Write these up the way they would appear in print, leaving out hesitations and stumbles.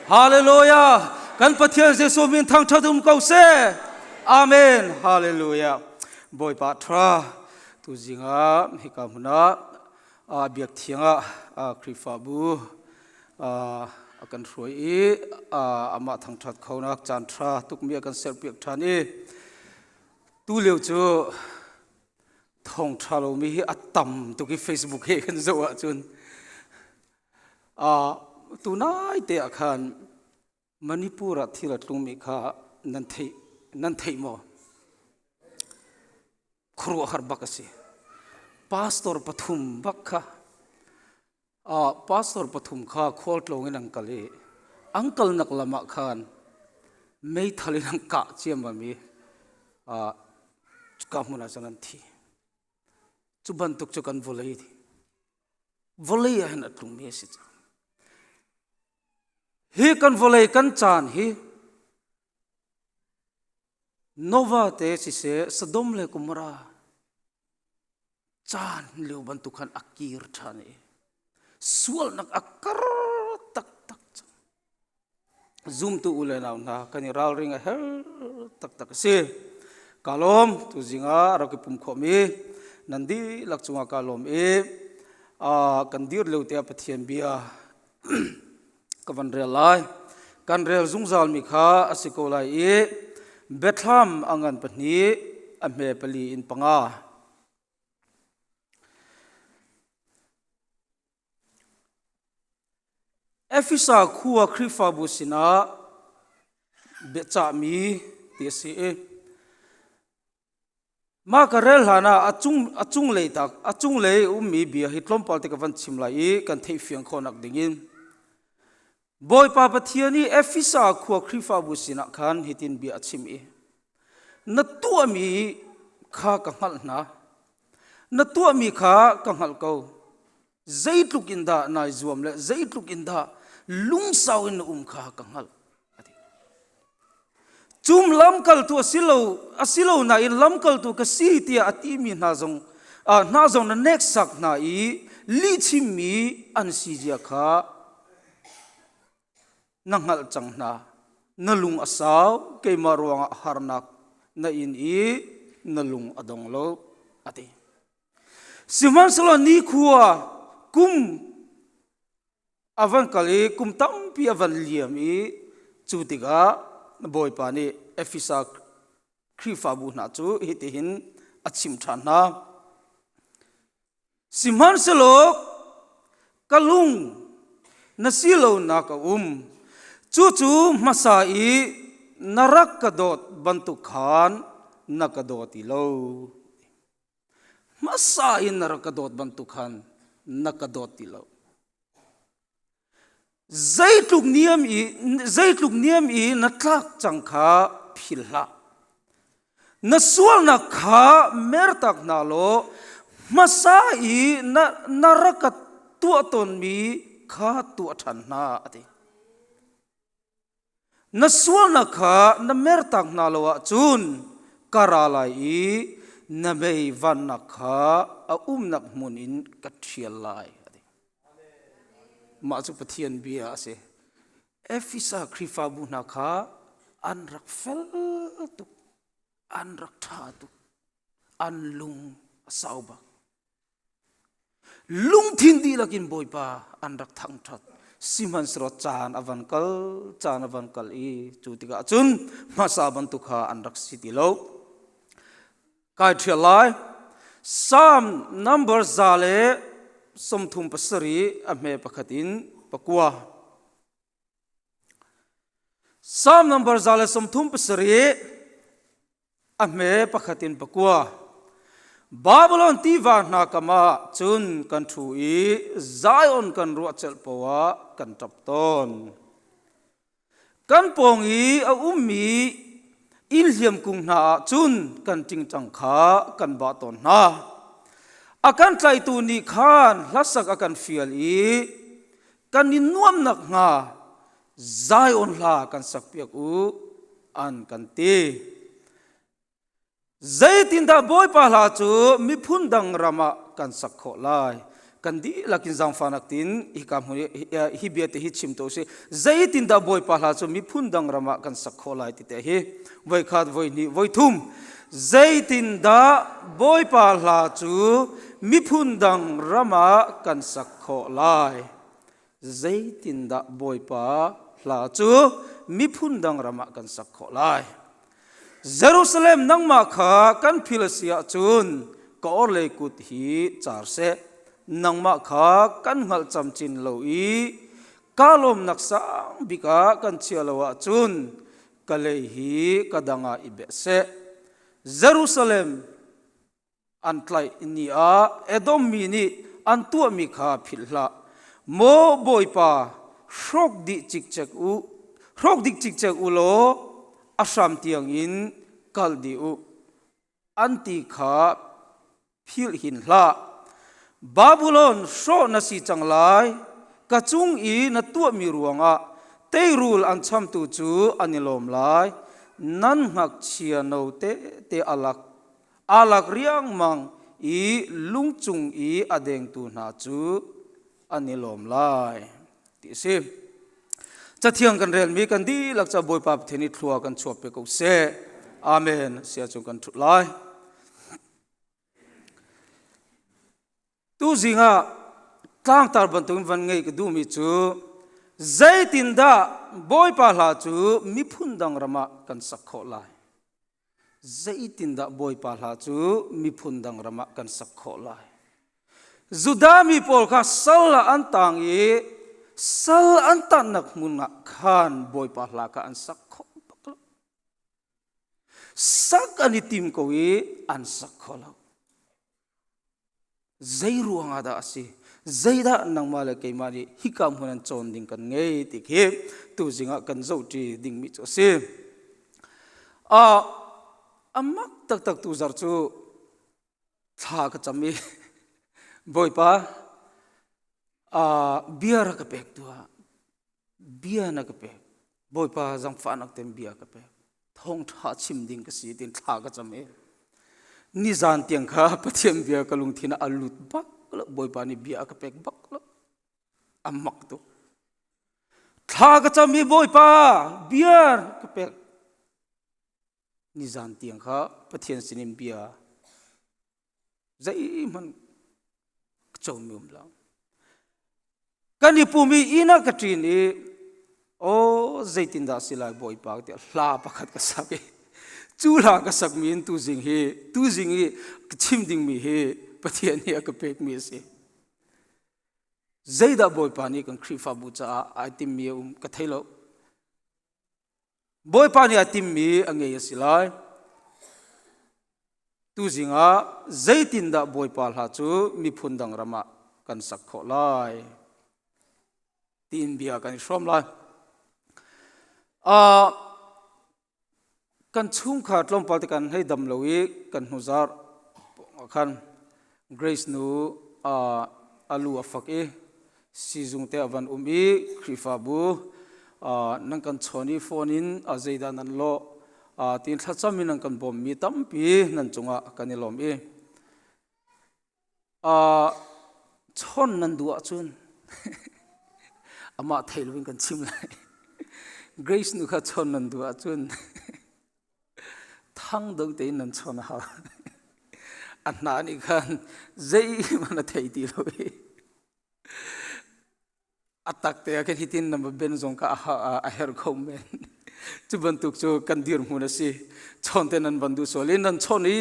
Hallelujah. Kan Pathian Jesuh min thangṭhat um ko seh. Amen. Hallelujah. Bawipa ṭha tu zingah hika hmun ah biak thiang ah Khrihfabu a kan hruai i amah thangṭhat khonak caan ṭha tukmi a kan serpiak ṭhan i tu lio cu thawngṭha lomi hi a tam tuk i Facebook he kan zoh ahcun tunai te ah khan Manipur ah thil a tlungmi kha nan theih nan theih maw? Khuaruahhar bak a si. Pastor pathum bak kha Pastor pathum kha khualtlawng in an kal i an kalnak lam ah khan meithal in an kah ciammam i cuka hmun ah cun an thi. Cu bantuk cu kan vawlei vawlei ah hin a tlungmi a si cang. Hi kan vawlei kan caan hi Nova te siseh Sodom le Gomorrah caan lio bantuk khan a kir ṭhan i sualnak a kar taktak cang. Zumtu u le nau hna kan i ralring a herh taktak a si. Ka lawm tuzing ah rak i pum khawhmi nan dihlak cungah ka lawm i kan dir lio te ah Pathian bia ka van rel lai. Kan rel zungzalmi kha a si ko lai i Bethlam a ngan pahnih a hme pali in panga. Efesa khua Khrihfabu sinah biacahmi ti a si i Mah ka rel hlan ah a cung a cunglei tak a cunglei ummi bia hi tlawmpal te ka van chim lai i kan theihfiang khawhnak dingin Bawipa Pathian i Efesa khua Khrihfabu sinah khan hitin bia a chim i na tuahmi kha ka hngalh hna na tuahmi kha ka hngalh ko zeitluk in dah nai zuam le zeitluk in dah lungsau in na um kha ka hngalh Cum lamkaltu a si lo a si lo nain lamkaltu ka si tiah a timi hna zong hna zong na neksak hna i lihchimmi an si zia kha na hngalh cang hna. Na lung a sau, keimah ruangah harnak na in i na lung a dong lo, a ti. Sihmanhsehlaw nikhua kum a van kal i kum tampi a van liam i cu tikah Bawipa nih Efesa Khrihfabu hna cu hitihin a chim ṭhan hna. Sihmanhsehlaw ka lung na si lonak a um. Cucu hmasa i na rak ka dawt bantuk khan na ka daw ti lo. Hmasa in na rak ka dawt bantuk khan na ka dawt ti lo. Zeitluk niam i zeitluk niam i na tlak cang kha phil hlah. Na sualnak kha mertak hna law hmasa i na, na rak ka tuah tawnmi kha tuah ṭhan hna a ti. Na sualnak kha na mertak hna lo ahcun ka ra lai i na mei vannak kha a umnak hmun in ka ṭhial lai. A ti. Mah cu Pathian bia a si. Efesa Khrihfabu hna kha an rak fel tuk, an rak ṭha tuk, an lung a sau bak. Lungthin dihlak in Bawipa an rak thangṭhat. Sihmanhsehlaw caan a van kal, caan a van kal i cu tikah cun hmasa bantuk kha an rak si ti lo. Kai ṭhial lai. Psalm number 137 a hme pakhat in pakua. Psalm number 137 a hme pakhat in pakua. Babylon tiva hna kam ah cun kan ṭhu i Zion kan ruah celh poah kan ṭap tawn. Kan pawng i a ummi inn hliam kung hna ah cun kan ṭingṭang kha kan bah tawn hna. A kan tlaitu nih khan hlasak a kan fial i kan i nuamh nakhnga Zion hla kan sakpiak u an kan ti. Zeitindah Bawipa hla cu miphun dang ram ah kan sak khawh lai? Kan dihlak in zaangfahnak tin hika hmun hi bia te hi chim to si. Zeitindah Bawipa hla cu miphun dang ram ah kan sak khawh lai ti te hi voikhat voihnih voithum zeitindah Bawipa hla cu miphun dang ram ah kan sak khawh lai? Zeitindah Bawipa hla cu miphun dang ram ah kan sak khawh lai? Jerusalem nangmah kha kan phil a si ahcun ka orhlei kut hi car seh. Nangmah kha kan hngalh camcin lo i kaa lawmnak sang bik ah kan chia lo ahcun ka lei hi ka dang ah i beh seh. Jerusalem an tlaih ni ah Edom mi nih an tuahmi kha philh hlah. Maw Bawipa, hrawk dih cikcek u, hrawk dih cikcek u law a hram tiangin kal dih u, an ti kha philh hin hlah. Babylon hrawh na si cang lai, ka cung i na tuahmi ruangah teirul an chamtu cu an i lawm lai. Nan ngakchia no tete a lak Aa lak riangmang i lungcung i a dengtu hna cu an i lawm lai ti a si. Cathiang kan relmi kan dihlak ca Bawipa Pathian i thlua kan chuah pe ko seh. Amen. Sia cung kan ṭhut lai. Tuzing ah tlangtar bantukin van ngeih ka duhmi cu zeitindah Bawipa hla cu miphun dang ram ah kan sak khawh lai? Zeitindah Bawipa hla cu miphun dang ram ah kan sak khawh lai? Judah mi pawl kha sal ah an tang i sal an tannak hmun ah khan Bawipa hla kha an sak khawh bak lo. Sak an i tim ko i an sak kho lo. Zei ruangah dah a si? Zeidah nangmah le keimah nih hika hmun an cawn ding kan ngei ti khi tuzing ah kan zohṭi dingmi cu a si. A mak taktak tuzar cu thla ka cam i Bawipa bia rak ka pek tuah. Bia na ka pek. Bawipa zangfahnak ten bia ka pek. Thawngṭha chim ding ka si tin thla ka cam i nizan tiang kha Pathian bia ka lungthin ah a lut bak lo. Bawipa nih bia a ka pek bak lo. A mak tuk. Thla ka cam i Bawipa bia ka pek. Nizan tiang kha Pathian sinin bia zeihmanh comi um lo. Kan i pum i inn ah ka ṭin i aw zeitindah si lai Bawipa tiah hla pakhat ka sak i cu hla ka sakmi in tuzing hi tuzing i ka chim dingmi hi Pathian nih a ka pekmi a si. Zeidah Bawipa nih kan Khrihfabu caah ai timmi a um ka thei lo. Bawipa nih a timmi a ngei a si lai. Tuzing ah zeitindah Bawipa hla cu miphun dang ram ah kan sak khawh lai tiin bia kan i hrawm lai. Uh, kan chungkhar tlawmpal te kan hei dam lo i kan hnuzar khan Grace nu uh, alu a fak i sizung te a van um i Khrihfabu nan kan chawn i phone in zeidah nan lawh tiin thlacam in nan kan bawmmi tampi nan cungah kan i lawm i chawn nan duh ahcun amah thei loin kan chim lai Grace nu kha chawn nan duh ahcun thang deuh tein nan chawn a hau a hna nih khan zeihmanh a thei ti lo i A tak te ah khin hitin na ben zong kha a herh kho men. Cu bantuk cu kan dirhmun a si. Chawn te nan van duh sual i nan chawn i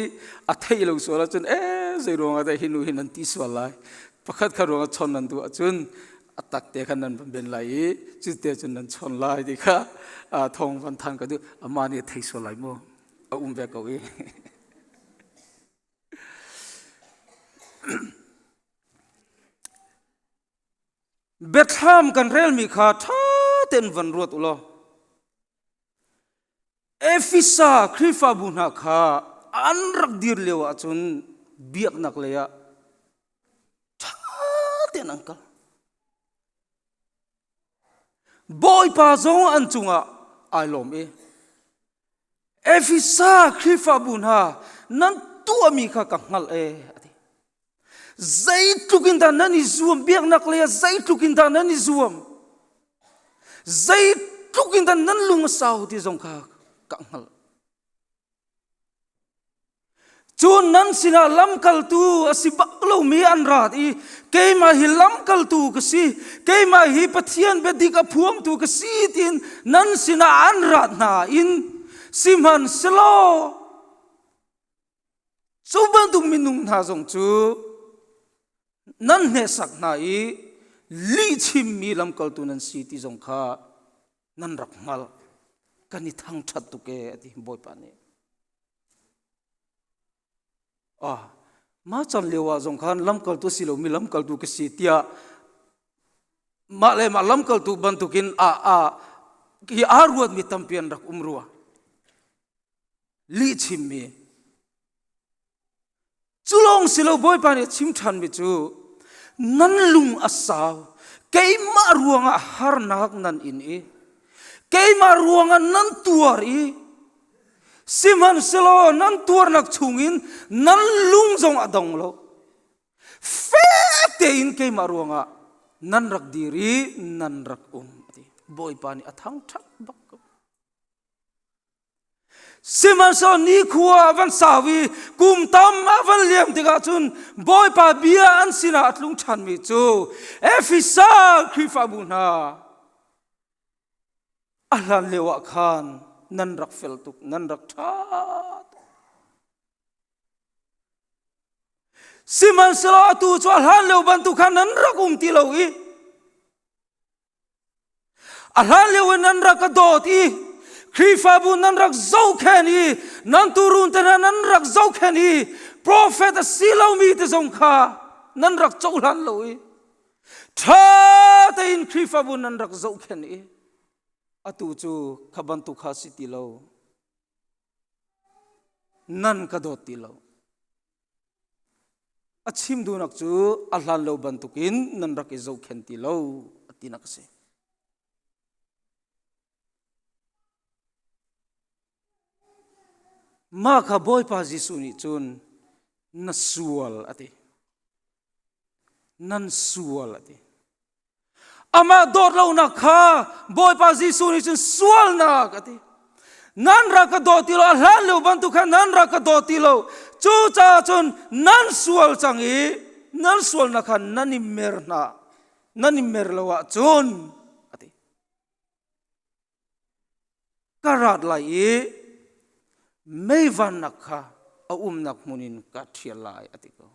a theih lo sual ahcun ee zei ruangah dah hi nu hi nan ti sual lai. Pakhat kha ruangah chawn nan duh ahcun a tak te khan nan van ben lai i cu te cun nan chawn lai ti kha thawng van than ka duh. Amah nih a thei sual lai mu. A um ve ko i. Biathlam kan relmi kha ṭha tein van ruat u law Efesa Khrihfabu hna kha an rak dir lio ahcun biaknak lei ah ṭha tein an kal. Bawipa zong an cungah ai lawm i Efesa Khrihfabu hna nan tuahmi kha ka hngalh e a ti. Zeitluk in dah nan i zuam biaknak lei ah zeitluk in dah nan i zuam. Zeitluk in dah nan lung a sau ti zong kha ka hngalh. Cun nan sinah lamkaltu a si bak lomi an rat i keimah hi lamkaltu ka si, keimah hi Pathian biadik a phuangtu ka si tiin nan sinah an rat hna in sihmanhsehlaw cu bantuk minung hna zong cu nan hneksak hna i lihchimmi lamkaltu nan si ti zong kha nan rak hngalh. Kan i thangṭhat tuk ee a ti Bawipa nih. Ah, mah chan lio ah zong khan lamkaltu si lomi lamkaltu ka si tiah mah le mah lamkaltu bantukin a a hi aa ruatmi tampi an rak um rua. Lihchimmi Cu lawng si lo Bawipa nih a chim ṭhanmi cu nan lung a sau keimah ruangah harnak nan in i keimah ruangah nan tuar i sihmanhsehlaw nan tuarnak chungin nan lung zong a dong lo fek tein keimah ruangah nan rak dir i nan rak um ati Bawipa nih a thangṭhat bak ko Sihmanhsehlaw nikhua a van sau i kum tam a van liam tikah cun Bawipa bia an sinah a tlung ṭhanmi cu Efesa Khrihfabu hna a hlan lio ah khan nan rak fel tuk, nan rak ṭha tuk. Sihmanhsehlaw atu cu a hlan lio bantuk khan nan rak um ti lo i A hlan lio in nan rak ka dawt i Khrihfabu nan rak zohkhen i nan tuurun te hna nan rak zohkhen i profet a si lomi te zong kha nan rak cohlan lo i ṭha tein Khrihfabu nan rak zohkhen i atu cu kha bantuk kha si ti lo nan ka dawt ti lo. A chim duhnak cu a hlan lo bantukin nan rak i zohkhenh ti lo a tinak a si. Mah kha Bawipa Jesuh nih cun na sual a ti. Nan sual a ti. Amah dawt lonak kha Bawipa Jesuh nih cun sualnak a ti. Nan rak ka daw ti lo, a hlan lio bantuk khan nan rak ka daw ti lo. Cucaah cun nan sual cang i nan sualnak kha nan i mer hna. Nan i mer lo ahcun a ti. Ka rat lai i meivannak kha a umnak hmun in ka ṭhial lai a ti ko.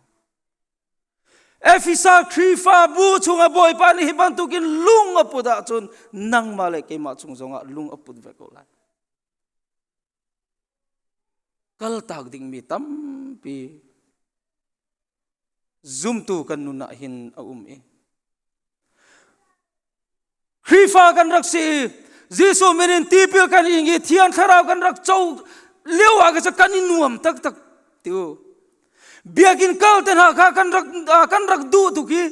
Efesa Khrihfabu chungah Bawipa nih hi bantukin lung a put ahcun nangmah le keimah chung zongah lung a put ve ko lai. Kaltak dingmi tampi zumtu kan nun ah hin a um i Khrihfa kan rak si i Jesuh min in tipil kan ing i Thiang Thlarau kan rak co lio ah ka kan i nuam taktak ti u. Biakinn kal te hna kha kan rak kan rak duh tuk i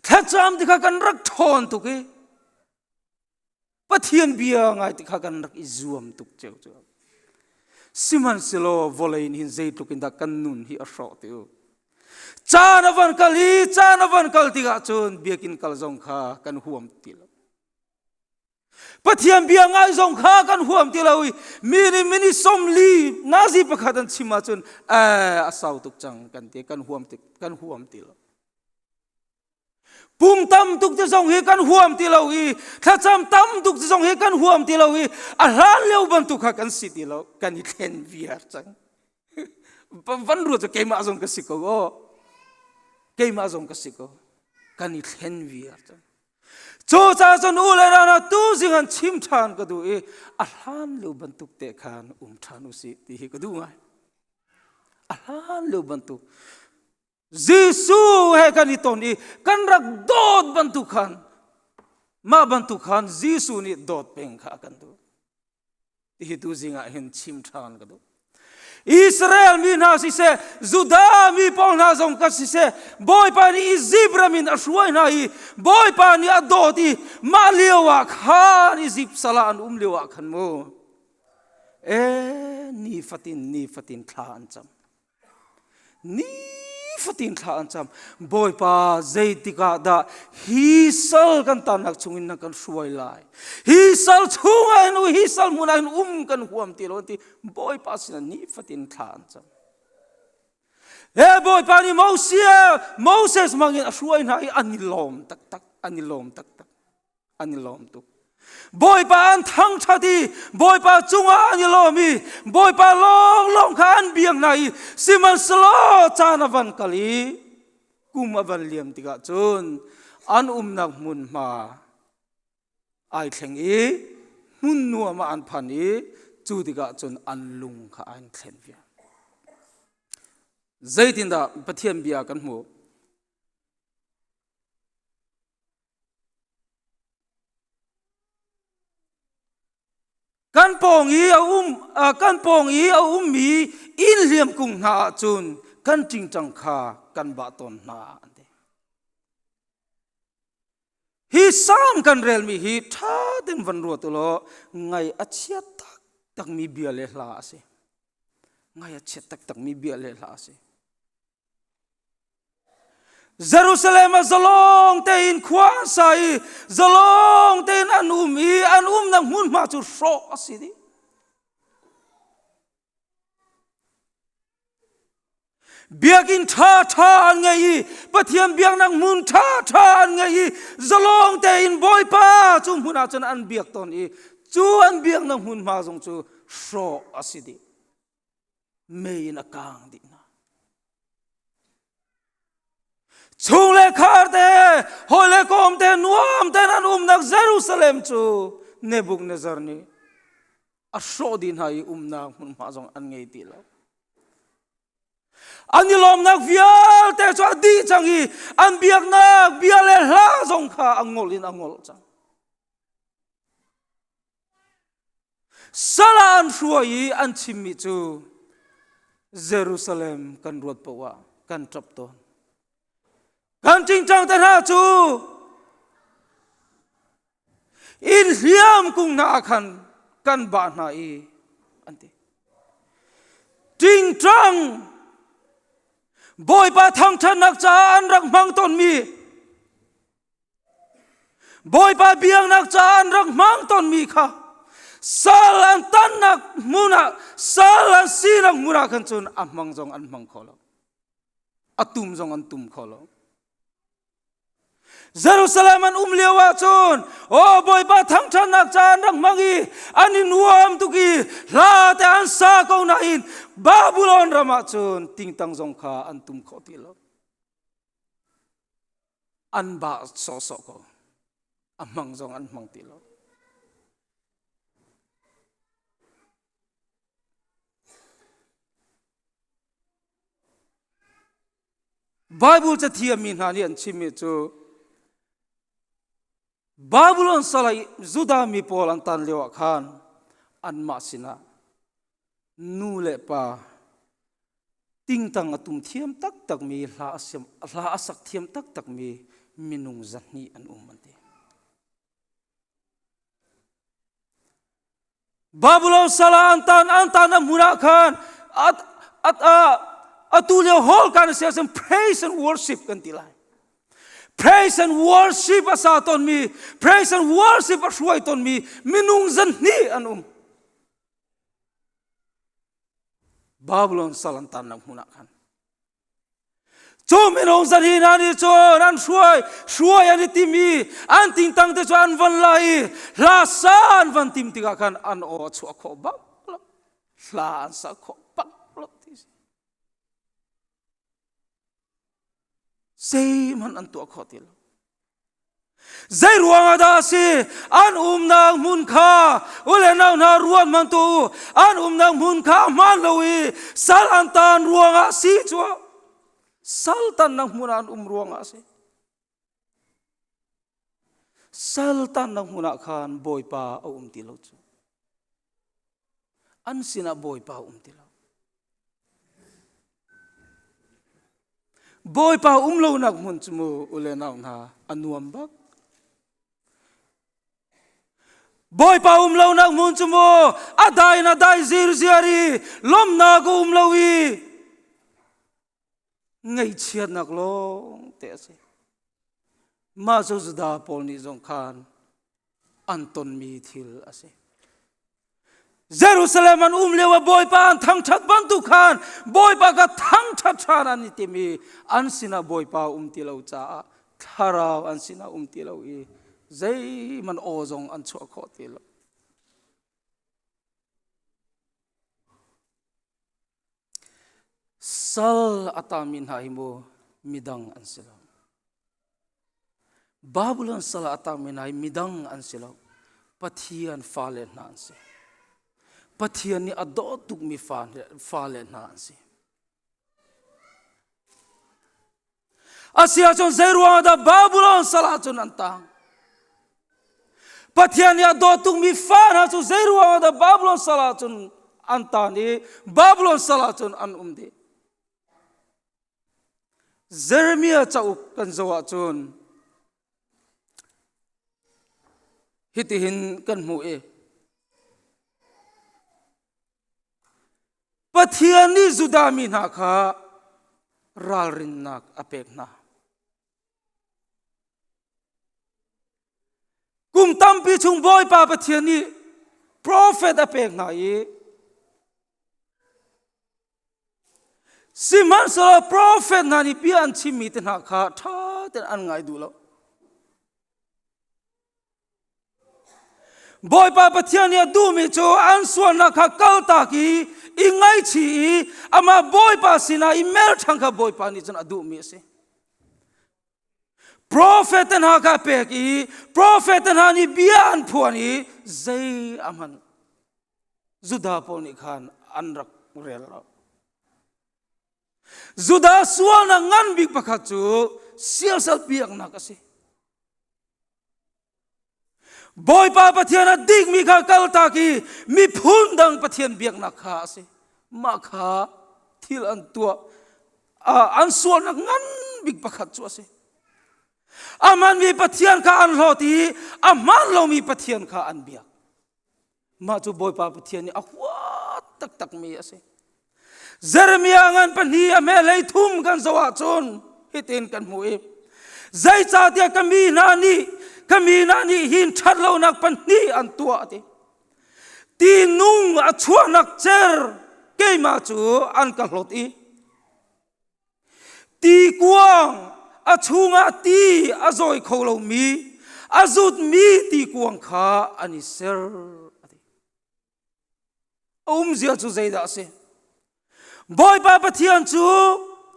thlacam ti kha kan rak ṭhawn tuk i Pathian bia ngai ti kha kan rak i zuam tuk ceu cu. Sihmanhsehlaw vawlei nih hin zeitluk in dah kan nun hi a hrawh ti u. Caan a van kal i caan a van kal tikah cun biakinn kal zong kha kan huam ti lo. Pathian bia ngai zong kha kan huam ti lo i mi nih minute 40 nazi pakhat an chim ahcun a sau tuk cang kan ti kan huam ti kan huam ti lo. Pum tam tuk te zong hi kan huam ti lo i thlacam tam tuk te zong hi kan huam ti lo i a hlan lio bantuk kha kan si ti lo kan i thlen viar cang. Van ruat cu keimah zong ka si ko aw. Keimah zong ka si ko. Kan i thlen viar cang. Cu caah cun u le rana tu zing an chim ṭhan ka duh i a hlan lio bantuk te khan um ṭhan u sih ti hi ka duh ngai. A hlan lio bantuk Jesuh he kan i ton i kan rak dawt bantuk khan mah bantuk khan Jesuh nih dawt peng kha a kan duh. Hi tu zing ah hin chim ṭhan ka duh. Israel mi hna siseh, Judah mi pawl hna zong ka siseh, Bawipa nih Izipt ram in a hruai hna i Bawipa nih a dawt i mah lio ah khan Izipt sal ah an um lio ah khan mu. E nifatin nifatin thla an cam. Ni. Nifatin thla an cam. Bawipa zeitik ah dah hi sal kan tannak chungin na kan hruai lai. Hi sal chungah hin hi sal hmun ah hin um kan huam ti lo an ti. Bawipa sinah nifatin thla an cam. He Bawipa nih Moses Moses mangin a hruai hna i an i lawm taktak an i lawm taktak. An i lawm tuk. Bawipa an thangṭhat i Bawipa cungah an i lawm i Bawipa lawnglawng kha an biak hna i sihmanhsehlaw caan a van kal i kum a van liam tikah cun an umnak hmunhma ai thleng i hmun nuam ah an phan i cu tikah cun an lung kha an thlen viar. Zeitindah Pathian bia kan hmuh? Kan pawng i a um kan pawng i a ummi inn hliam kung hna ah cun kan ṭingṭang kha kan bah tawn hna an ti. Hi salm kan relmi hi ṭha tein van ruat u law ngaih a chia taktakmi bia le hla a si. Ngaih a chia taktakmi bia le hla a si. Jerusalem ah zalong tein khua an sa i zalong tein an um i an umnak hmunhma cu hrawh a si dih. Biakinn ṭhaṭha an ngei i Pathian biaknak hmun ṭhaṭha an ngei i zalong tein Bawipa cu hmun ah cun an biak tawn i cu an biaknak hmunhma zong cu hrawh a si dih. Mei in a kaang dih hna. Chung le khar te, hawi le kom te, nuam tein an umnak Jerusalem cu Nebuchadnezzar nih a hrawh dih hna i umnak hmunhma zong an ngei ti lo. An i lawmnak vialte cu a dih cang i an biaknak bia le hla zong kha a ngol in a ngol cang. Sal ah an hruai i an chimmi cu Jerusalem kan ruat paoh ah kan ṭap tawn. Kan ṭingṭang te hna cu inn hliam kung hna ah khan kan bah hna i an ti. Ṭingṭang Bawipa thangṭhatnak caah an rak hmang tawnmi Bawipa biaknak caah an rak hmang tawnmi kha sal an tannak hmun ah sal an sinak hmun ah khan cun a hmang zong an hmang kho lo. A tum zong an tum kho lo. Jerusalem an um lio ah cun aw Bawipa thangṭhatnak caah an rak hmang i an i nuam tuk i hla te an sa ko nain Babylon ram ah cun tingtang zong kha an tum kho ti lo. An bah sawhsawh ko. A hmang zong an hmang ti lo. Bible cathiammi hna nih an chimmi cu Babylon sal i Judah mi pawl an tan lioah khan anmah sinah nu le pa tingtang a tum thiam taktakmi hla a siam hla a sak thiam taktakmi minung 200 an um an ti. Babylon sal ah an tan an tan a hmun ah khan at at a atu lio hall kan si ahcun praise and worship kan ti lai. Praise and worship a sa tawnmi praise and worship a hruai tawnmi minung 200 an um. Babylon sal an tannak hmun ah khan Cu minung 200 hna nih cun an hruai hruai an i tim i an tingtang te cu an van la i hla sa an van tim tikah khan an aw a chuah khawh bak lo hla an sa khawh bak lo ti si zeihmanh an tuah khawh ti lo Zei ruangah dah a si? An umnak hmun kha u le nau hna ruat hmanh tu u. An umnak hmun kha a hmaan lo i sal an tan ruangah a si cu. Sal tannak hmun ah an um ruangah a si. Sal tannak hmun ah khan Bawipa a um ti lo cu. An sinah Bawipa a um ti lo. Bawipa um lonak hmun cu mu u le nau hna a nuam bak. Bawipa um lonak hmun cu mu a dai na dai zirziar i lawmnak a um lo i. Ngaihchiatnak lawng te a si. Mah cu Judah pawl nih zong khan an tonmi thil a si. Jerusalem an um lio ah Bawipa an thangṭhat bantuk khan Bawipa ka thangṭhat ṭhan an i tim i an sinah Bawipa um ti lo caah thlarau an sinah um ti lo i zeihmanh aw zong an chuah khawh ti lo. Sal a tami hna hi mu midang an si lo. Babylon sal a tangmi hna hi midang an si lo. Pathian fale hna an si. Pathian nih a dawt tukmi fale hna an si. Asi ahcun zei ruangah dah Babylon sal ahcun an tang? Pathian nih a dawt tukmi fa hna cu zei ruangah dah Babylon sal ahcun an tan i Babylon sal ahcun an um dih? Jeremiah cauk kan zoh ahcun hitihin kan hmuh i Pathian nih Judah mi hna kha ralrinnak a pek hna. Kum tampi chung Bawipa Pathian nih profet a pek hna i sihmanhsehlaw profet hna nih bia an chimmi te hna kha ṭha tein an ngai duh lo. Bawipa Pathian nih a duhmi cu an sualnak kha kaltak i i ngaihchih i amah Bawipa sinah i mer ṭhan kha Bawipa nih cun a duhmi a si. Profet hna kha pek i profet hna nih bia an phuan i zei a hman Judah pawl nih khan an rak rel lo. Judah sualnak ngan bik pakhat cu siasal biaknak a si. Bawipa Pathian a dikmi kha kaltak i miphun dang Pathian biaknak kha a si. Mah kha thil an tuah an sualnak ngan bik pakhat cu a si. A hmanmi Pathian kha an hlawt i a hmaan lomi Pathian kha an biak. Mah cu Bawipa Pathian nih a huat taktakmi a si. Jeremiah ngan pahnih a hme thum kan zoh ahcun hitin kan hmuh i zeicahtiah ka mi hna nih ka mi hna nih hin ṭhatlonak pahnih an tuah ti. Ti nung a chuahnak cer keimah cu an ka hlawt i Ti kuang a chungah ti a zawi kho lomi a zutmi ti kuang kha an i ser. A umzia cu zeidah a si? Bawipa Pathian cu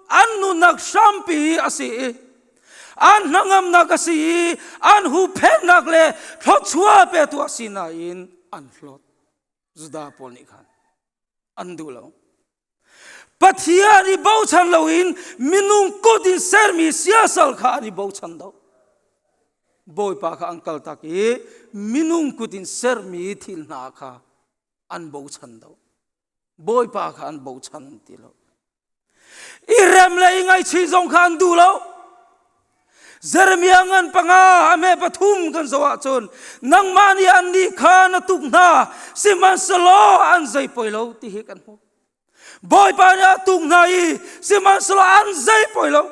an nunnak hrampi a si i an hnangamnak a si i an huhphenhnak le thluachuah petu a si nain an hlawt. Judah pawl nih khan an duh lo. Pathian i bochan loin minung kut in sermi siasal kha an i bochan do. Bawipa kha an kaltak i minung kut in sermi thil hna kha an bochan do. Bawipa kha an bochan ti lo. I rem le i ngaihchih zong kha an duh lo. Jeremiah ngan panga a me pathum kan zoh ahcun nangmah nih annih kha na tuk hna sihmanhsehlaw an zei poi lo ti hi kan hmuh. Bawipa nih a tuk hna i sihmanhsehlaw an zei poi lo.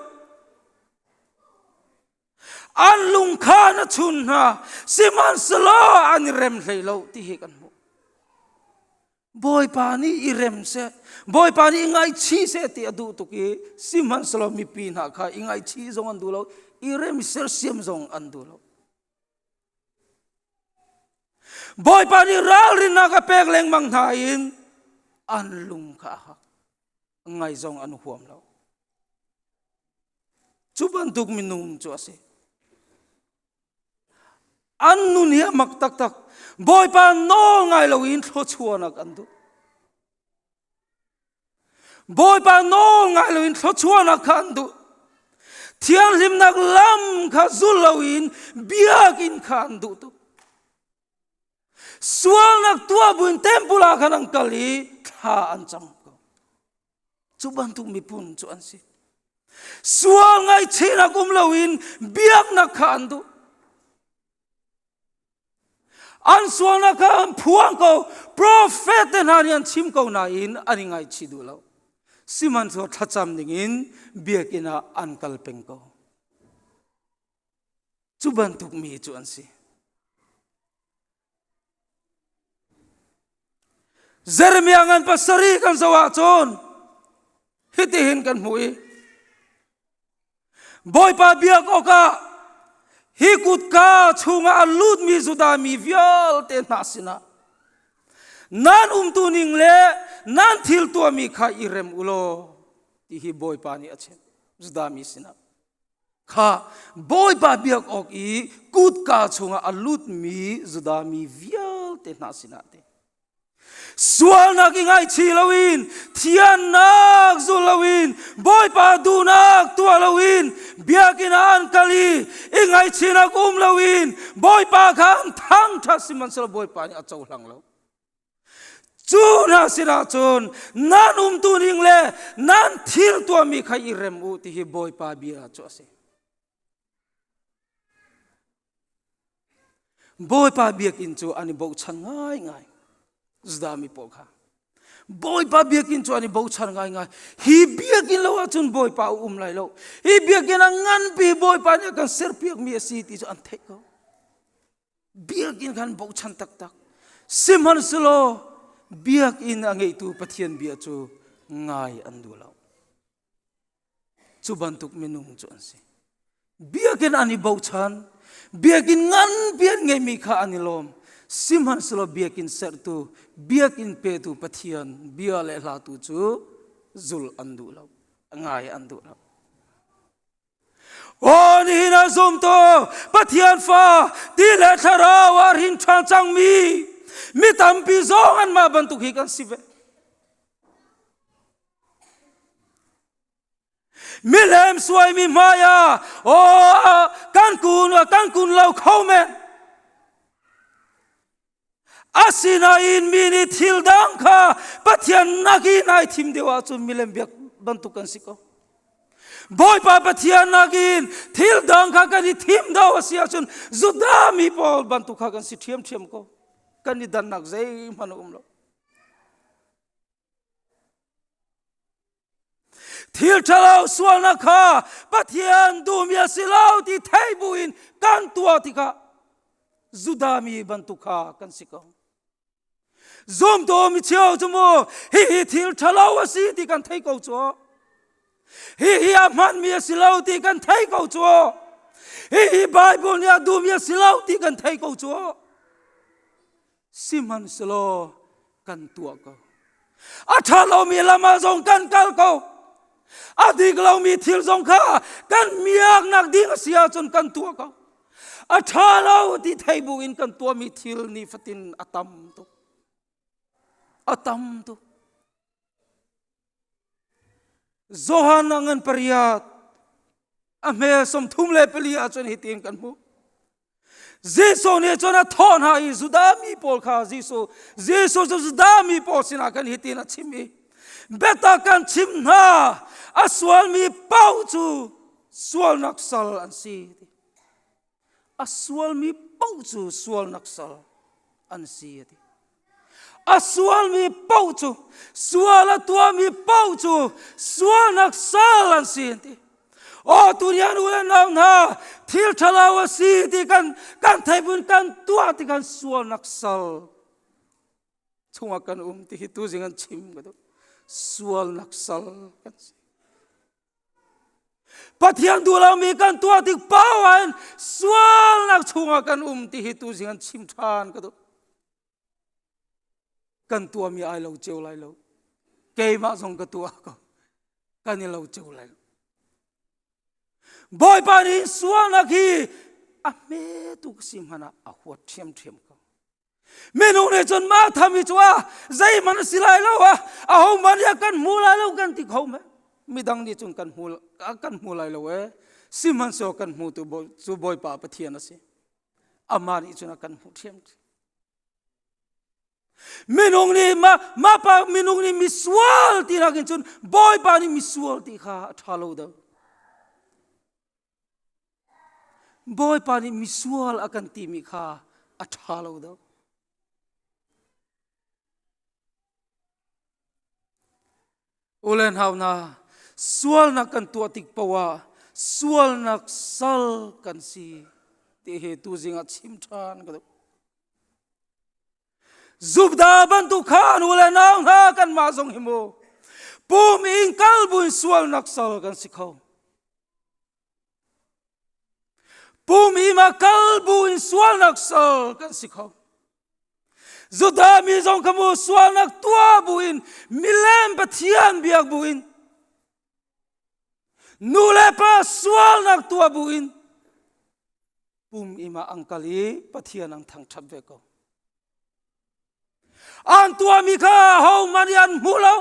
An lung kha na chun hna sihmanhsehlaw an i rem hlei lo ti hi kan hmuh. Bawipa nih i rem seh, Bawipa nih i ngaihchih seh ti a duh tuk i sihmanhsehlaw mipi hna kha i ngaihchih zong an duh lo, i rem sersiam zong an duh lo. Bawipa nih ralrinnak a pek lengmang hna in an lung kha a hak. Ngai zong an huam lo. Cu bantuk minung cu a si. An nun hi a mak taktak. Bawipa nawl ngai loin thluachuahnak an duh. Bawipa nawl ngai loin thluachuahnak kha an duh. Thianghlimnak lam kha zul loin biakinn kha an duh tuk. Sualnak tuah buin temple ah khan an kal i thla an cam ko. Cu bantuk miphun cu an si. Sual ngaihchihnak um loin biaknak kha an duh. An sualnak kha an phuang ko. Profet te hna nih an chim ko nain an i ngaichih duh lo. Sihmanhsehlaw thlacam dingin biakinn ah an kal peng ko. Cu bantuk mi cu an si. Jeremiah ngan pasarih kan zoh ahcun hitihin kan hmuh i Bawipa biak awkah hi kutka chungah a lutmi Judah mi vialte hna sinah nan umtu ning le nan thil tuahmi kha i rem u law ti hi Bawipa nih a chim Judah mi sinah kha Bawipa biak awk i kutka chungah a lutmi Judah mi vialte hna sinah te Sualnak i ngaihchih loin, thiannak zul loin, Bawipa duhnak tuah loin, biakinn ah an kal i i ngaihchihnak um loin Bawipa kha an thangṭhat sihmanhsehlaw Bawipa nih a cohlang lo. Cu hna sinah cun nan umtu ning le nan thil tuahmi kha i rem u ti hi Bawipa bia cu a si. Bawipa biakinn cu an i bochan ngaingai. Judah mi pawl kha. Bawipa biakinn cu an i bochan ngaingai. Hi biakinn lo ahcun Bawipa a um lai lo. Hi biakinn a nganpi Bawipa nih a kan serpiakmi a si ti cu an theih ko. Biakinn khan bochan taktak. Sihmanhsehlaw biakinn a ngeitu Pathian bia cu ngai an duh lo. Cu bantuk minung cu an si. Biakinn an i bochan, biakinn nganpi an ngeihmi kha an i lawm. Sihmanhsehlaw biakinn sertu, biakinn petu Pathian bia le hla tu cu zul an duh lo, ngai an duh lo. Aw nihin ah zumtu Pathian fa ti le thlarau ah hrin ṭhan cangmi mi tampi zong anmah bantuk hi kan si ve. Milem suaimi hmai ah aw kan kun kan kun lo kho men. Asinain mi nih thil dang kha Pathian nakin ai thim deuh ahcun milem biak bantuk kan si ko. Bawipa Pathian nakin thil dang kha kan i thim deuh a si ahcun Judah mi pawl bantuk kha kan si ṭhiamṭhiam ko. Kan i dannak zeihmanh a um lo. Thil ṭhalo sualnak kha Pathian duhmi a si lo ti thei buin kan tuah tikah Judah mi bantuk kha kan si ko. Zumtu mi cheu cu mu hihi thil ṭhalo a si ti kan thei ko cu. Hihi a hmanmi a si lo ti kan thei ko cu. Hihi Bible nih a duhmi a si lo ti kan thei ko cu. Sihmanhsehlaw kan tuah ko. A ṭha lomi lam ah zong kan kal ko. A dik lomi thil zong kha kan miaknak ding a si ahcun kan tuah ko. A ṭha lo ti thei bu in kan tuahmi thil nifatin a tam tuk. A tam tuk. Johan a ngan pariat a hmel 34 ahcun hitin kan hmuh. Jesuh nih cun a thawh hna i Judah mi pawl kha Jesuh Jesuh cu Judah mi pawl sinah khan hitin a chim i biatak kan chim hna a sualmi paoh cu sualnak sal an si. A sualmi paoh cu sualnak sal an si a ti. A sualmi paoh cu sual a tuahmi paoh cu sualnak sal an si an ti. Aw tunian u le nau hna thil ṭhalo a si ti kan kan theibun kan tuah ti kan sualnak sal chungah kan um ti hi tuzing an chim ka duh. Sualnak sal kan si. Pathian duh lomi kan tuah tik paoh ah sualnak chungah kan um ti hi tuzing an chim ṭhan ka duh. Kan tuahmi ai lo cio lai lo. Keimah zong ka tuah ko. Kan i lo cio lai lo. Bawipa nih sualnak hi a hme tuk si hmanh ah a huat ṭhiamṭhiam ko. Minung nih cun mah tham hi cu a zeihmanh a si lai lo a ahohmanh nih a kan hmu lai lo kan ti kho men. Midang nih cun kan hmu kan hmu lai lo ee. Sihmanhsehlaw kan hmutu cu Bawipa Pathian a si. Amah nih cun a kan hmuh ṭhiam. Minung nih mah mah pa minung nih misual ti nakin cun Bawipa nih misual ti kha a ṭha lo deuh. Bawipa nih misual a kan timi kha a ṭha lo deuh. Ulen hau na sualnak kan tuah tik poah sualnak sal kan si ti hi tu zing ah chim ṭhan ka duh. Zubda bantuk khan u le nau hna kanmah zong hi mu pum in kal buin sualnak sal kan si kho. Pum i ma kal buin sualnak sal kan si kho. Judah mi zong kha mu sualnak tuah buin milem Pathian biak buin nu le pa sualnak tuah buin pum ima ang kal i Pathian ang thangṭhat ve ko. An tuahmi kha hohmanh nih an hmu lo,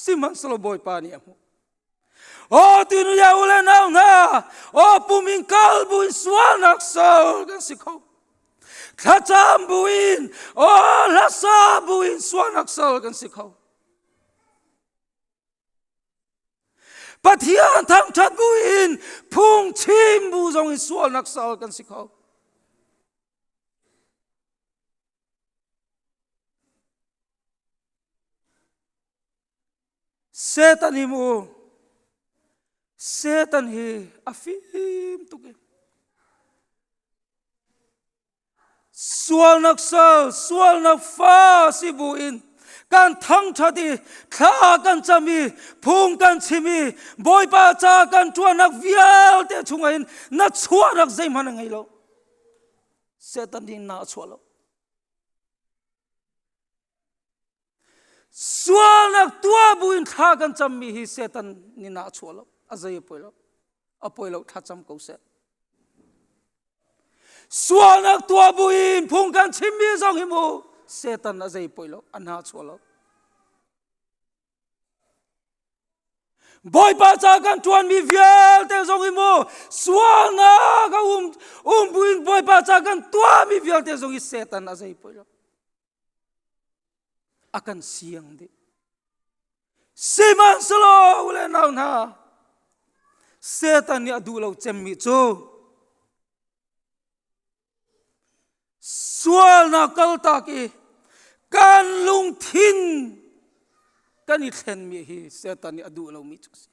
sihmanhsehlaw Bawipa nih a hmuh. Aw tinu ya u le nau hna, aw pum in kal buin sualnak sal kan si kho. Thlacam buin, aw hlasa buin sualnak sal kan si kho. Pathian thangṭhat buin phungchim bu zong in sualnak sal kan si kho. Satan hi mu Satan hi a fim tuk i Sualnak sal, sualnak fa si bu in kan thangṭhat i thla kan cam i phung kan chim i Bawipa ca kan ṭuannak vialte chungah hin na chuahnak zeihmanh a ngei lo. Satan nih na a chuah lo. Sualnak tuah buin thla kan cammi hi Satan nih na a chuah lo. A zei a poi lo. A poi lo thla cam ko seh. Sualnak tuah buin phung kan chimmi zong hi mu Satan a zei poi lo. A hna chuah lo. Bawipa ca kan ṭuanmi vialte zong hi mu sualnak a um um buin Bawipa ca kan tuahmi vialte zong hi Satan a zei poi lo. A kan siang dih. Sihmanhsehlaw u le nau hna, Satan nih a duh lo cemmi cu sualnak kaltak i kan lungthin kan i thlenmi hi Satan nih a duh lomi cu a si.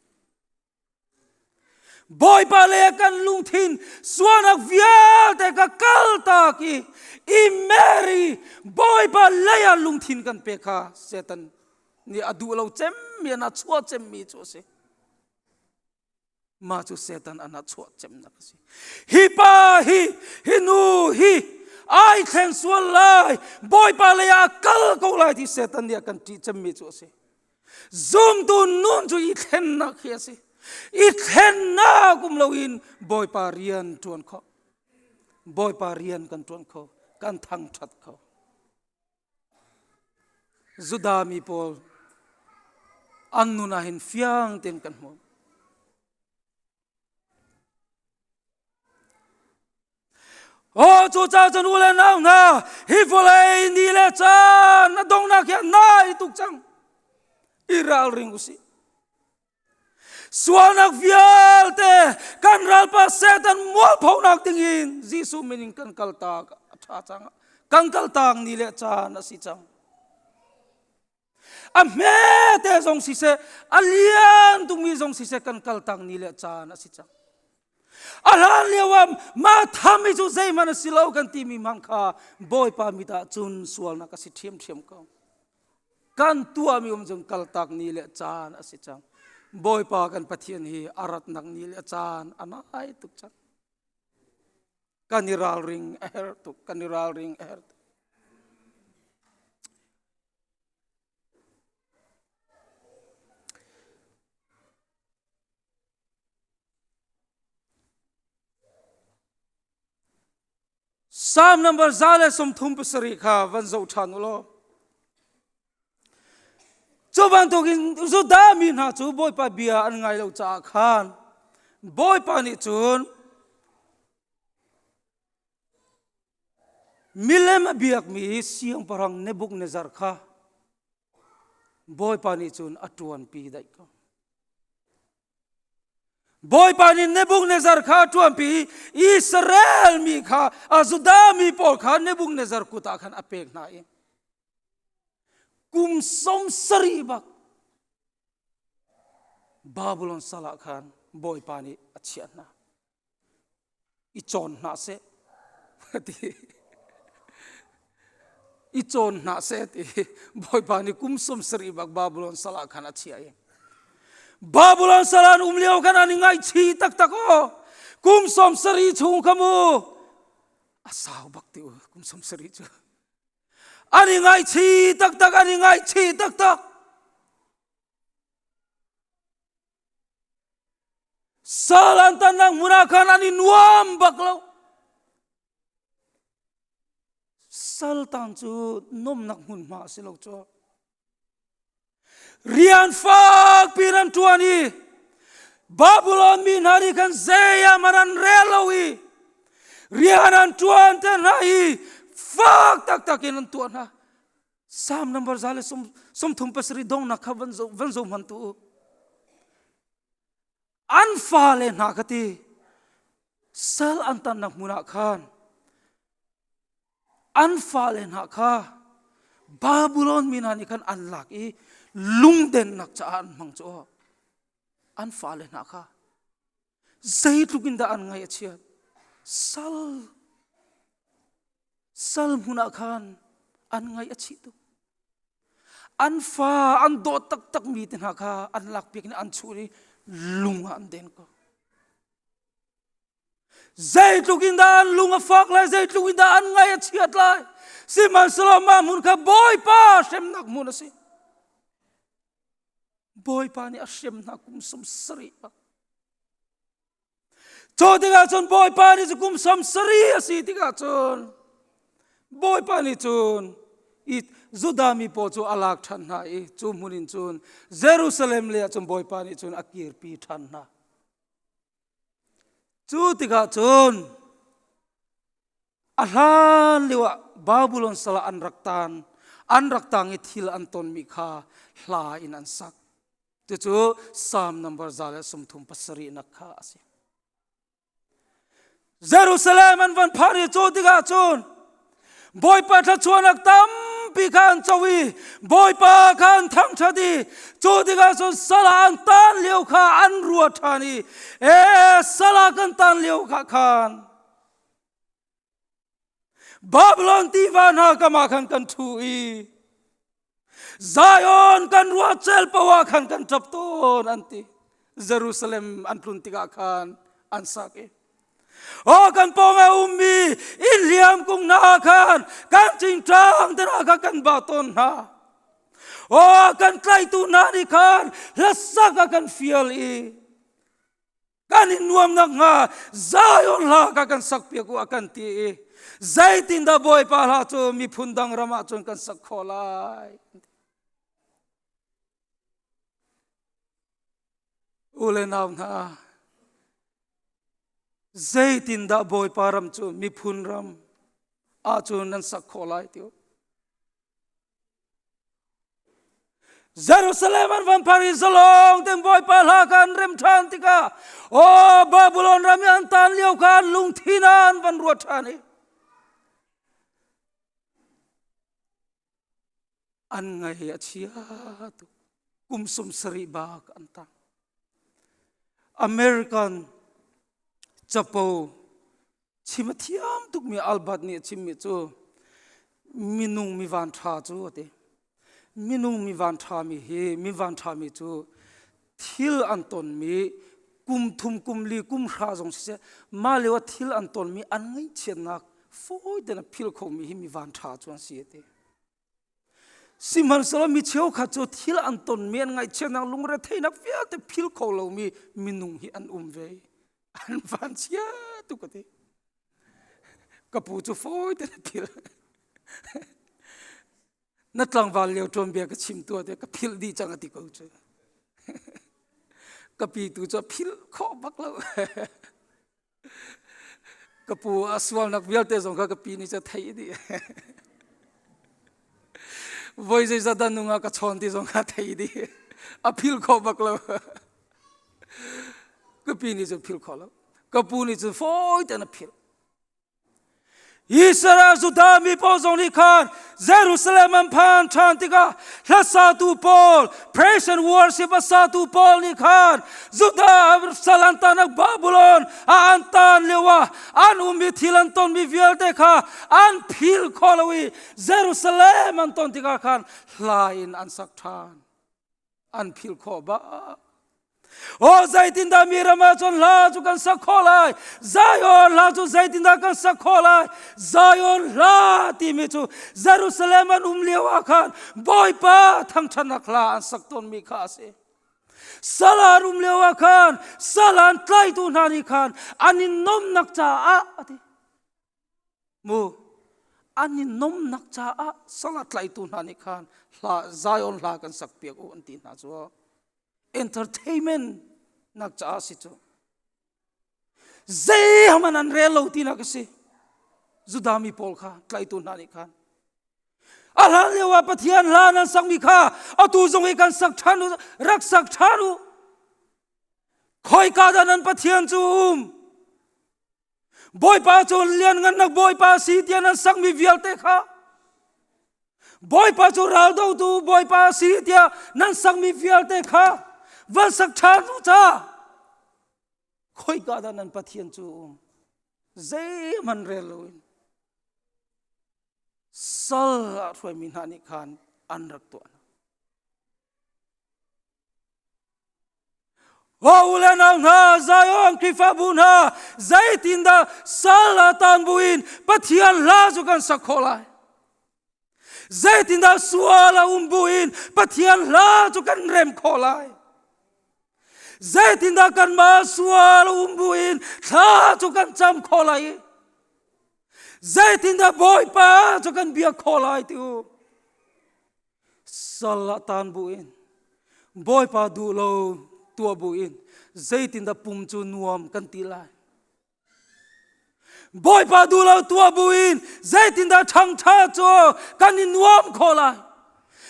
Bawipa le kan lungthin sualnak vialte ka kaltak i i Mary Bawipa lei ah lungthin kan pek kha Satan nih a duh lo cemmi an a chuah cemmi cu a si. Mah cu Satan an a chuah cemnak a si. Hi pa hi, hi nu hi ai thleng sual lai, Bawipa lei ah kal ko lai ti Satan nih a kan ṭih cemmi cu a si. Zumtu nun cu i thlennak hi a si. I thlennak um loin Bawipa rian ṭuan kho. Bawipa rian kan ṭuan kho, kan thangṭhat kho. Judah mi pawl an nun ah hin fiang tein kan hmuh. Aw cucaah cun u le nau hna hi vawlei ni le caan a donghnak hi a nai tuk cang. I ralring u sih. Sualnak vialte kan ralpa Satan mualphonak dingin Jesuh min in kan kaltak a ṭha cang. Kan kaltak ni le caan a si cang. A hmete zong siseh, a lian tukmi zong siseh kan kaltak ni le caan a si cang. A hlan lio ah mah tham hi cu zeihmanh a si lo kan timi hmang kha Bawipa mit ah cun sualnak a si ṭhiamṭhiam ko. Kan tuahmi um cun kaltak ni le caan a si cang. Bawipa kan Pathian hi a ratnak ni le caan a nai tuk cang. Kan i ralring a herh tuk, kan i ralring a herh tuk. Psalm number 137 kha van zoh ṭhan u law. Cu bantukin Judah mi hna cu Bawipa bia an ngai lo caah khan Bawipa nih cun milem a biakmi siangpahrang Nebuchadnezzar kha Bawipa nih cun a ṭuanpi daih ko. Bawipa nih Nebuchadnezzar kha a ṭuanpi i Israel mi kha a Judah mi pawl kha Nebuchadnezzar kut ah khan a pek hna i kum 70 bak. Babylon sal ah khan Bawipa nih a chiah hna. I cawn hna seh ti i cawn hna seh ti Bawipa nih kum 70 bak Babylon sal ah khan a chiah i Babylon sal an um lio khan an i ngaihchih taktak aw kum 70 chung kha mu a sau bak ti u kum 70 cu an i ngaihchih taktak an i ngaihchih taktak Sal an tannak hmun ah khan an i nuam bak lo. Saltan cu nomnak hmunhma a si lo cu. Rian fak piin an ṭuan i Babylon mi hna nih khan zei ah man an rel lo i rian an ṭuan te hna i fak taktak in an tuah hna. Psalm number 137 dongnak kha van zo van zo hman tu u. An fale hna ka ti sal an tannak hmun ah khan an fale hna kha Babylon mi hna nih khan an lak i lungdennak caah an hmang cu an fale hna kha zeitluk in dah an ngaih a chiat sal Sal hmun ah khan an ngaih a chih tuk. An fa an dawt taktakmi te hna kha an lakpiak in an chuh i lung ah an den ko. Zeitluk in dah an lung a fak lai, zeitluk in dah an ngaih a chiat lai. Sihmanhsehlaw mah hmun kha Bawipa hremnak hmun a si. Bawipa nih a hrem hna kum 70 bak. Cu tikah cun Bawipa nih cu kum 70 a si tikah cun Bawipa nih cun i Judah mi pawl cu a lak ṭhan hna i cu hmun in cun Jerusalem lei ah cun Bawipa nih cun a kirpi ṭhan hna. Cu tikah cun a hlan lio ah Babylon sal ah an rak tan an rak tang i thil an tonmi kha hla in an sak. Cucu Psalm number 137nak kha a si. Jerusalem an van phak i cu tikah cun Bawipa thluachuahnak tampi kha an co i Bawipa kha an thangṭhat i cu tikah cun sal ah an tan lio kha an ruat ṭhan i ee sal ah kan tan lio kha khan Babylon tiva hna kam ah khan kan ṭhu i Zion kan ruah cel paoh ah khan kan ṭap tawn an ti. Jerusalem an tlun tikah khan an sak i Aw kan pawng a ummi inn hliam kung hna khan kan cingṭang te hna kha kan ba tawn hna. Aw kan tlaitu hna nih khan hlasak a kan fial i kan in nuam nakhnga Zion hla kha kan sakpiak u a kan ti i zeitindah Bawipa hla cu miphun dang ram ah cun kan sak khawh lai u le nau hna zeitindah Bawipa ram cu miphun ram ahcun nan sak khawh lai ti u Jerusalem an van phar i zalong ten Bawipa hla kha an rem ṭhan tikah aw Babylon ram i an tan lio kha an lungthin ah an van ruat ṭhan i an ngaih a chia tuk kum 70 bak an tang American capo Chim a thiam tukmi Albert nih a chimmi cu minung mi vanṭha cu a ti. Minung mi vanṭhami hi mi vanṭhami cu thil an tonmi kum thum kum li kum hra zong siseh mah lio ah thil an tonmi an ngaihchiatnak fawi tein a philh khomi hi mi vanṭha cu an si a ti. Sihmanhsehlaw mi cheukhat cu thil an tonmi an ngaihchiatnak lungretheihnak vialte philh kho lomi minung hi an um ve. An vanchia tuk a ti. Ka pu cu fawi te na philh. Na tlangval lio tuanbia ka chim tuah te ka philh dih cang a ti ko cu. Ka pi tu cu a philh khawh bak lo. Ka pu a sualnak vialte zong kha ka pi nih cu a theih dih. Voi zeizat dah nungah ka chawn ti zong kha a thei dih. A phil khawh bak lo. Ka pi nih cun phil khawh lo. Ka pu nih cun fawi tein a philh. Israel Judah mi pawl zong nih khan Jerusalem an phan ṭhan tikah hlasatu pawl, praise and worship a satu pawl nih khan Judah sal an tanak Babylon ah an tan lio ah an ummi thil an tonmi vialte kha an phil kho lo i Jerusalem an ton tikah khan hla in an sak ṭhan. An philh khawh bak. Aw zeitindah mi ram ah cun hla cu kan sak khawh lai? Zion hla cu zeitindah kan sak khawh lai? Zion hla timi cu Jerusalem an um lio ah khan Bawipa thangṭhatnak hla an sak tawnmi kha a si. Sal an um lio ah khan sal an tlaitu hna nih khan an in nomnak caah a ti. Mu an i nomnak caah sal a tlaitu hna nih khan hla Zion hla kan sak piak u an ti hna cu entertainment nak caah si cu zeihmanh an rel lo tinak a si Judah mi pawl kha tlaitu hna nih khan a hlan lio ah Pathian hla nan sakmi kha atu zong i kan sak ṭhan u rak sak ṭhan u khoika dah nan Pathian cu um Bawipa cu lianngannak Bawipa si tiah nan sakmi vialte kha Bawipa cu raldotu Bawipa si tiah nan sakmi vialte kha van sak ṭhan u ca. Khoika dah nan Pathian cu um? Zeihmanh rel loin sal ah hruaimi hna nih khan an rak tuah hna. Aw u le nau hna, Zion Khrihfabu hna, zeitindah sal ah tan buin Pathian hla cu kan sak khawh lai? Zeitindah sual a um buin Pathian hla cu kan rem khawh lai? Zeitindah kanmah sual a um buin thla cu kan cam khawh lai? Zeitindah Bawipa cu kan biak khawh lai ti u? Sal ah tan buin Bawipa duh lo tuah buin zeitindah pum cu nuam kan ti lai? Bawipa duh lo tuah buin zeitindah ṭhangṭha cu kan i nuam khawh lai?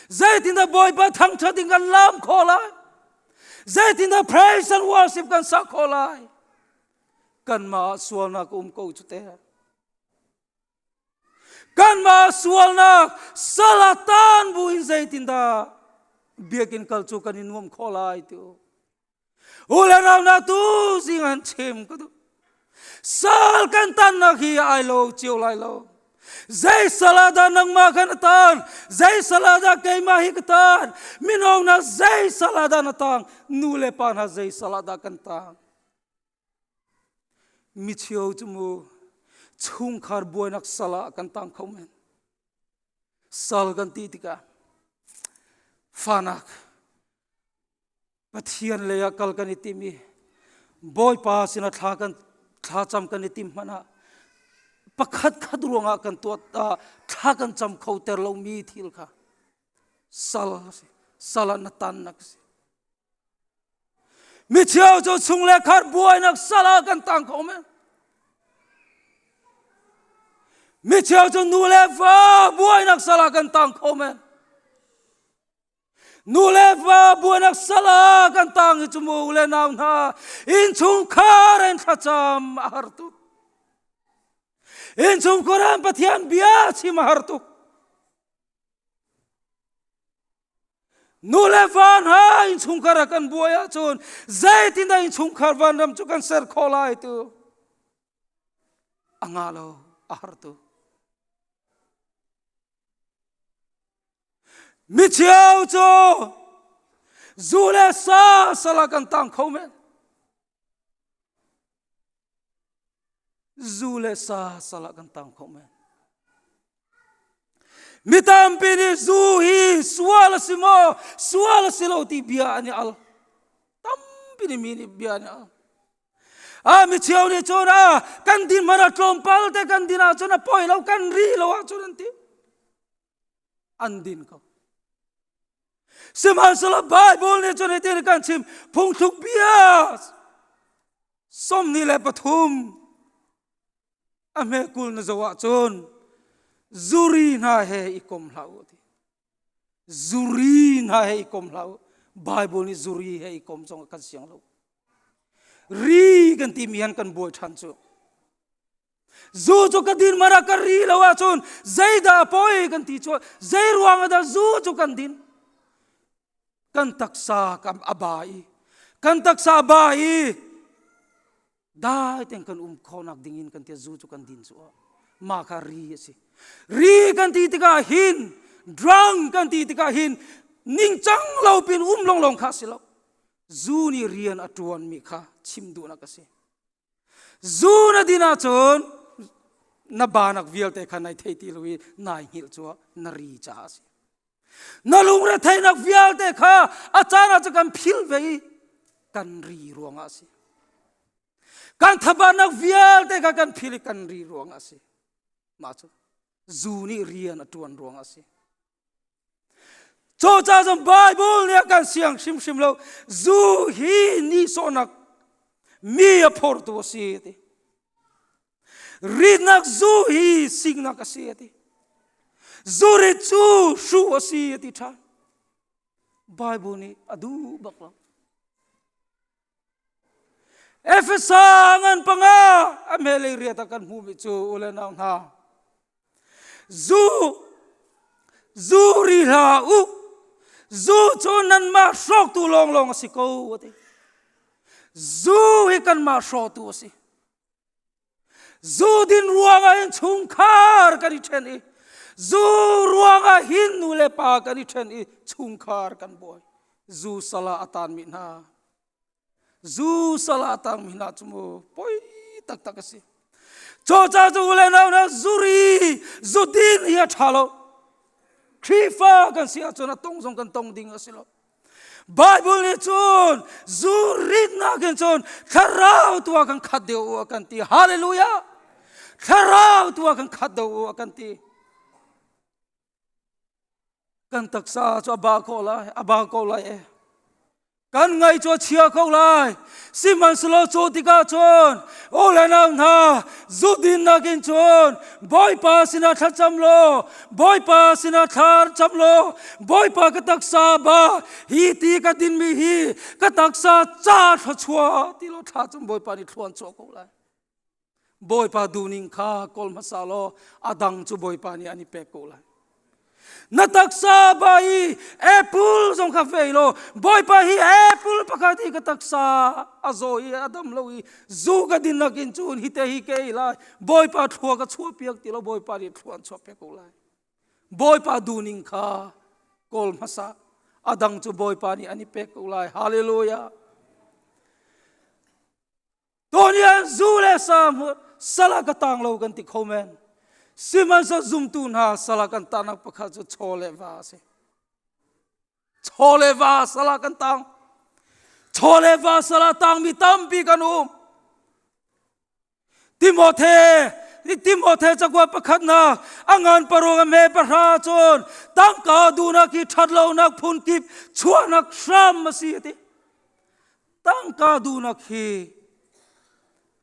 Zeitindah Bawipa thangṭhat in kan lam khawh lai? Zeitindah praise and worship kan sak khawh lai? Kanmah ah sualnak um ko cu teh. Kanmah sualnak sal ah tan bu in zeitindah biakinn kal cu kan i nuam khawh lai ti u. U le nau na tu zing an chim ka duh. Sal kan tannak hi ai lo cio lai lo. Zei sal ah dah nangmah khan a tan? Zei sal ah dah keimah hi ka tan? Mino na zei sal ah dah na tang? Nu le pa hna zei sal ah dah kan tang? Micheu cu mu chungkhar buainak sal ah kan tang kho men. Sal kan ti tikah fanak Pathian lei ah kal kan i tim i Bawipa sinah thla kan thlacam kan i tim hmanh ah pakhat khat ruangah kan tuah thla kan cam kho ter lomi thil kha sal a si. Sal ah na tannak a si. Micheu cu chung le khar buainak sal ah kan tang kho men. Micheu cu nu le va buainak sal ah kan tang kho men. Nu le va buainak sal ah kan tang i cu mu le nau hna innchungkhar in thlacam a har tuk. Innchungkhar in Pathian bia chim a har tuk. Nu le va hna innchungkhar ah kan buai ahcun zeitindah innchungkhar vanram cu kan ser khawh lai tu a ngah lo a har tu. Micheu cu zu le sa sal ah kan tang kho men. Zu le sa sal ah kan tang kho men. Mi tampi nih zu hi sual a si maw, sual a si lo ti bia an i al. Tampi nih mi nih bia an i al. A mi cheu nih cun a kan din hmanh ah tlawmpal te kan din ahcun a poi lo kan ri lo ahcun an ti. An din ko. Sihmanhsehlaw Bible nih cun hitin kan chim phungthluk bia 23 a hme 20 na zoh ahcun zuri hna he i kom hlah u ti. Zuri hna he i kom hlah u. Bible nih zuri he i kom zong kan siang lo. Ri kan timi han kan buai ṭhan cu. Zu cu ka din mara ka ri lo ahcun zeidah a poi kan ti cu zei ruang dah zu cu kan din? Kan taksa kam a ba i kan taksa a ba i dai ten kan um khawhnak ding in kan tia zu cu kan din cu mah kha ri a si. Ri kan ti tikah hin drunk kan ti tikah hin ningcang lo pin um longlong kha si lo. Zu nih rian a ṭuanmi kha chim duhnak a si. Zu na din ahcun na banak vialte kha nai thei ti lo i nai hngilh cu na ri caah a si. Na lungretheihnak vialte kha a caan ah cu kan philh ve i kan ri ruangah a si. Kan thabatnak vialte kha kan philh i kan ri ruangah a si. Mah cu zu nih rian a ṭuan ruangah a si. Cucaah cun Bible nih a kan siang hrimhrim lo. Zu hi nihsawhnak mi a phortu a si a ti. Ritnak zu hi siknak a si a ti. Zurit cu hruh a si a ti ṭhan. Bible nih a duh bak lo. Efesa ngan panga a hmelei riat ah kan hmuhmi cu u le nau hna zu zu ri hlah u zu cu nanmah hrawktu lawnglawng a si ko a ti zu hi kanmah hrawtu a si Zu din ruangah hin chungkhar kan i ṭhen i zu ruangah hin nu le pa kan i ṭhen i chungkhar kan buai. Zu sala a tanmi hna. Zu sala a tangmi hna cu mu poi taktak a si. Cucaah cu u le nau hna zuri zu din hi a ṭha lo. Khrihfa kan si ahcun a tong zong kan tong ding a si lo. Bible nih cun zu ritnak in cun thlarau tu ah kan khat deuh u a kan ti. Hallelujah! Thlarau tu ah kan khat deuh u a kan ti. Kan taksa cu a ba ko lai, a ba ko lai e. Kan ngaih cu a chia ko lai. Sihmanhsehlaw cu tikah cun u le nau hna zu dinnak in cun Bawipa sinah thlacam law Bawipa sinah thla cam law Bawipa ka taksa ba hi ti ka dinmi hi ka taksa ca thluachuah ti law thla cam Bawipa nih thluan chuah ko lai. Bawipa duhning kha kawl hmasa law a dang cu Bawipa nih an i pek ko lai. Na taksa ba i apple zong kha vei law Bawipa hi apple pakhat hi ka taksa a zaw i a dam lo i zu ka din nakin cun hi te hi ke ei lai Bawipa thlua ka chuah piak ti lo Bawipa nih thlua an chuah piak ko lai. Bawipa duhning kha kawl hmasa a dang cu Bawipa nih an i pek ko lai. Hallelujah. Tawnian zu le sa sala ka tang lo kan ti kho men. Sihmanhsehlaw zumtu hna sala kan tahnak pakhat cu chaw le va a si. Chaw le va sala kan tang. Chaw le va sala tangmi tampi kan um. Timothe Timothe cakuat pakhatnak a ngan paruk a me pahra cun tangka duhnak hi ṭhatlonak phunkip chuahnak hram a si a ti. Tangka duhnak hi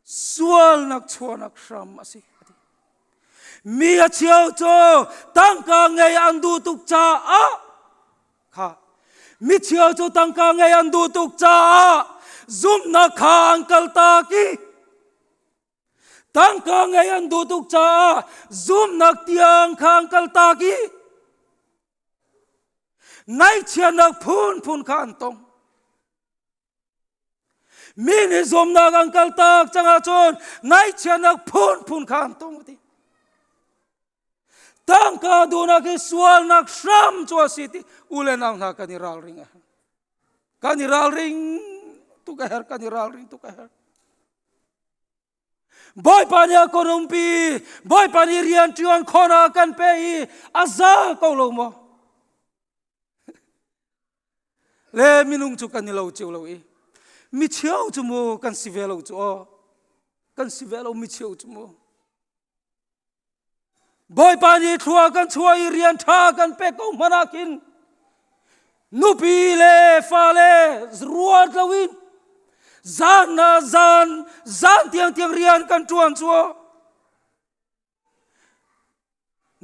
sualnak chuahnak hram a si. Mi a cheu cu tangka ngei an duh tuk caah kha mi cheu cu tangka ngei an duh tuk caah zumhnak kha an kaltak i tangka ngei an duh tuk caah zumhnak tiang kha an kaltak i ngaihchiatnak phunphun kha an tong. Mi nih zuamnak an kaltak cang ahcun ngaihchiatnak phunphun kha an tong ti. Tangka duhnak hi sualnak hram cu a si ti u le nau hna kan i ralring a herh. Kan i ralring tuk a herh, kan i ralring tuk a herh. Bawipa nih a kan umpi, Bawipa nih rian ṭuan khawhnak a kan pe i a za ko lo maw? Le minung cu kan i lo cio lo i mi cheu cu mu kan si ve lo cu aw kan si ve lo mi cheu cu mu Bawipa nih thlua kan chuah i rian ṭha kan pek ko hmanh ah khin nupi le fale ruat loin zan na zan zan tiangtiang rian kan ṭuan cu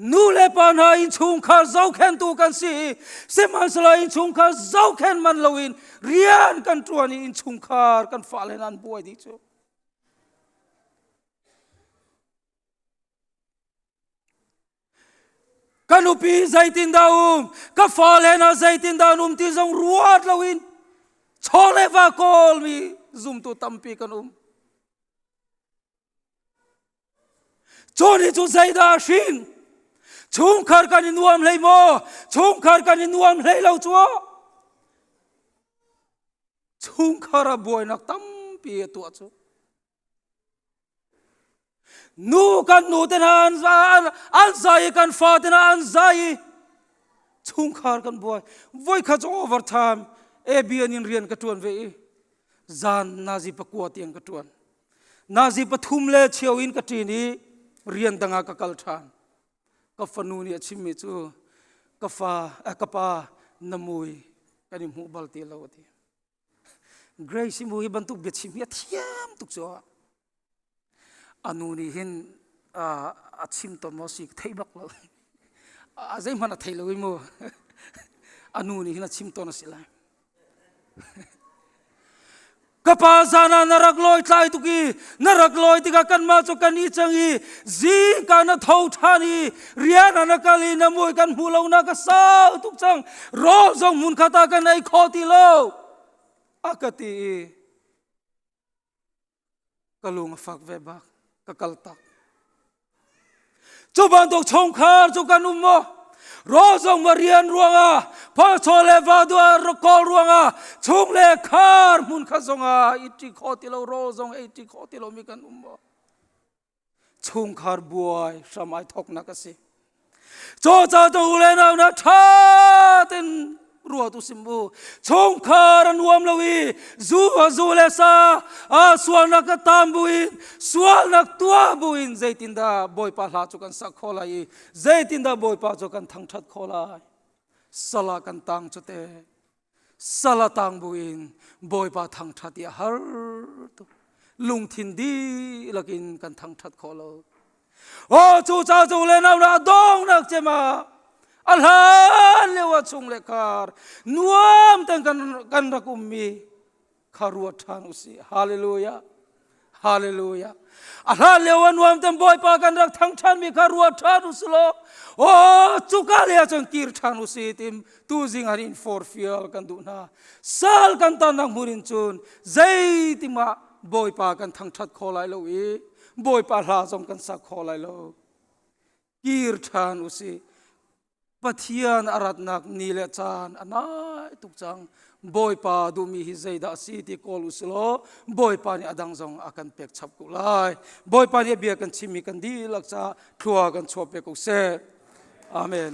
nu le pa hna innchungkhar zohkhenhtu kan si i sihmanhsehlaw innchungkhar zohkhenh man loin rian kan ṭuan i innchungkhar kan fale hna an buai dih cu. Ka nupi zeitindah um, ka fale hna zeitindah an um ti zong ruat loin chaw le va kawlmi zumtu tampi kan um. Cu nih cu zeidah a hrin? Chungkhar kan i nuam hlei maw? Chungkhar kan i nuam hlei lo cu. Chungkhar ah buainak tampi a tuah cu. Nu kan nu te hna an zai i kan fa te hna an zai i chungkhar kan buai. Voikhat cu overtime ABN in rian ka ṭuan ve i zan nazi pakua tiang ka ṭuan. Nazi pathum le cheu in ka ṭin i rian dang ah ka kal ṭhan. Ka fanu nih a chimmi cu ka fa ka pa na mui kan i hmuh bal ti lo a ti. Grace hi mu hi bantuk biachim hi a thiam tuk cu. A nu nih hin a chim tawn maw si ka thei bak lo. A zeihmanh a thei lo i mu. A nu nih hin a chim tawn a si lai. Ka pa zan ah na rak lawi tlai tuk i na rak lawi tikah kanmah cu kan i cang i zingka na tho ṭhan i rian ah na kal i na mui kan hmuh lo na ka sau tuk cang rawl zong hmunkhat ah kan ei kho ti lo a ka ti i ka lung a fak ve bak ka kal tak cu bantuk chungkhar cu kan um maw rawl zong ma rian ruangah phachaw le va duah kawl ruangah chung le khar hmun khat zongah i ṭi kho ti lo rawl zong ei ṭi kho ti lomi kan um maw chungkhar buai hram ai thoknak a si Caw tu le nau na ṭha ten ruat u sim u. Chungkhar a nuam lo i zu a zu le sa a sualnak a tam buin sualnak tuah buin zeitindah Bawipa hla cu kan sak kho lai i zeitindah Bawipa cu kan thangṭhat kho lai. Sala kan tang cu te sala tang buin Bawipa thangṭhat i a har tuk. Lungthin dihlak in kan thangṭhat khawh lo. Aw cu ca cu le nau na dongnak cem ah a hlan lio ah chung le khar nuam ten kan kan rak ummi kha ruat ṭhan usih. Hallelujah. Hallelujah. A hlan lio ah nuam ten Bawipa kan rak thangṭhan mi kha ruat ṭhan usih law aw cuka le ahcun kir ṭhan usih tim tu zing ah in forfial kan duh hna. Sal kan tannak hmun in cun zeitimah Bawipa kan thangṭhat kho lai lo i Bawipa hla zong kan sak kho lai lo. Kir ṭhan usih. Pathian a ratnak ni le caan a nai tuk cang. Bawipa duhmi hi zeidah a si ti kawl u law Bawipa nih a dang zong a kan pek chap ko lai. Bawipa nih a bia kan chimmi kan dihlak caah thlua kan chuah pe ko seh. Amen.